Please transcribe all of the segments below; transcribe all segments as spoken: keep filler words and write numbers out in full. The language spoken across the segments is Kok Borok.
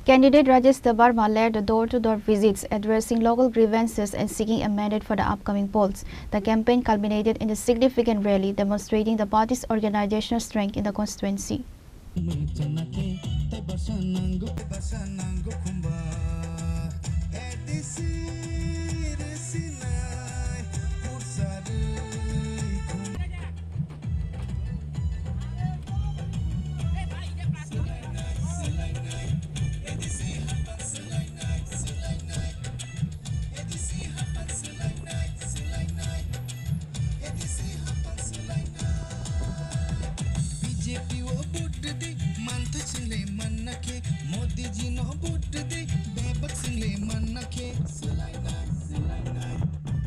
Candidate Rajesh Debbarma led the door-to-door visits, addressing local grievances and seeking a mandate for the upcoming polls. The campaign culminated in a significant rally, demonstrating the party's organizational strength in the constituency. B J P o vote rwdi, mantha single manna khe, Modi ji no vote rwdi, bebak single manna khe, swlainai, swlainai,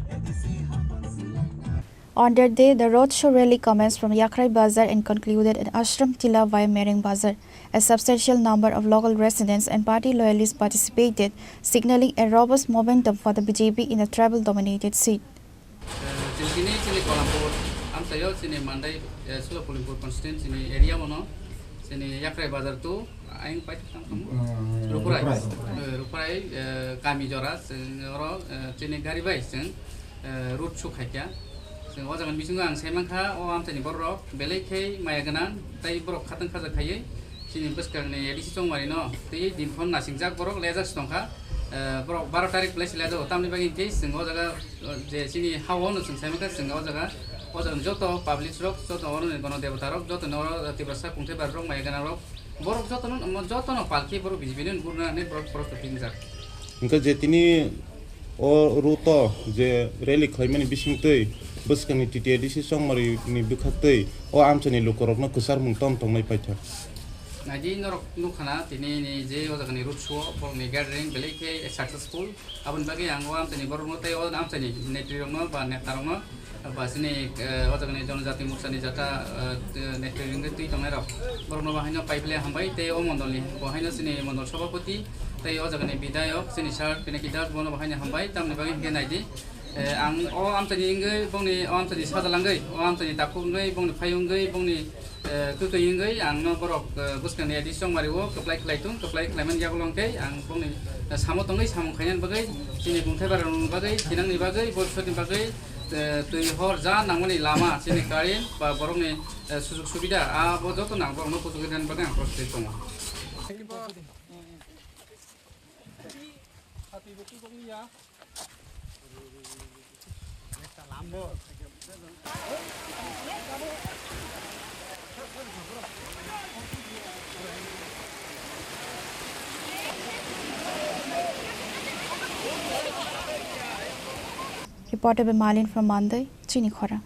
A D C hapan swlainai. On that day, the roadshow rally commenced from Yakhrai Bazar and concluded at Ashram Tila via Mereng Bazar. A substantial number of local residents and party loyalists participated, signaling a robust momentum for the B J P in the tribal-dominated seat. Eh, chini, chini, chini Kolampur, amchaio chini Mandai, eh, Sulapulimpur constituency ni area mono, chini Yakhrai Bazar tu, ayang pai tang tang. Hmm, Rukurai. Rukurai. Eh, Rukurai, eh, kami jora, chwng oro, eh, chini gari bai chwng, eh, road show khaikha. Chwng o jaga ni bisingo ang sai mankha, o amchaini borok belai khe maya gwnang, tei borok khatang khaja khaiwi chini bwskangni A D C chongmari no tei din phone nasingjak borok lejak se tongkha. Eh, borok baro tarik belai se lejak, tamni bagwi hwnkhe chwng o jaga je chini ha-o no chwng sai mankha, chwng o jaga, o jaga ni joto public rok, joto oro ni gono debota rok, joto ni oro Tiprasa kungthai bar rok, maya gwnang rok, borok joto no, joto no palki borok B J P ni gurna hinwi borok, borok to tingjak. Hingke je tini o route o je rally khlaimani bisingtwi bwskangni T T A D C chongmari ni bwkhaktwi o amchaini lukurokno kwcharmung tom tongnai paikha. Naidi norok nukha na tini ni je o jaga ni road show, borok ni gathering belai khe successful. Aboni bagwi ang o amchaini borokno tei o amchaini netrirokno ba netarokno ba chini, eh, o jagani Jonojati Morchani jata, eh, t-, netri wngwi twi tongnairok, borokno bo haino paiphile hambai tei o mondolni bo haino chini mondol sabhapati tei o jagani bidhayok chini sir Pinaki Das bono bo haino hambai, tamni bagwi hwnkhe naidi, eh, ang o amchaini wngwi bongni o amchaini sajalangwi o amchaini takhuk wngwi bongni phai wngwi bongni eh, twi twi wngwi ang no borok, eh, bwskangni A D C chongmari o kwplai khlai tung, kwplai khlaimani yagulo hwnkhe ang bongni, eh, samo tongwi samung khainani bagwi, chini kungthai barani bagwi, thinangni bagwi, bobiswtni bagwi, eh, twi hor ja nangmani lama, chini current ba borokni, eh, sujug subida, abo joto no ang borokno kuchuk rinani bagwi ang proste tongo. Reporter by Malin from Mandai, Chini Khorang.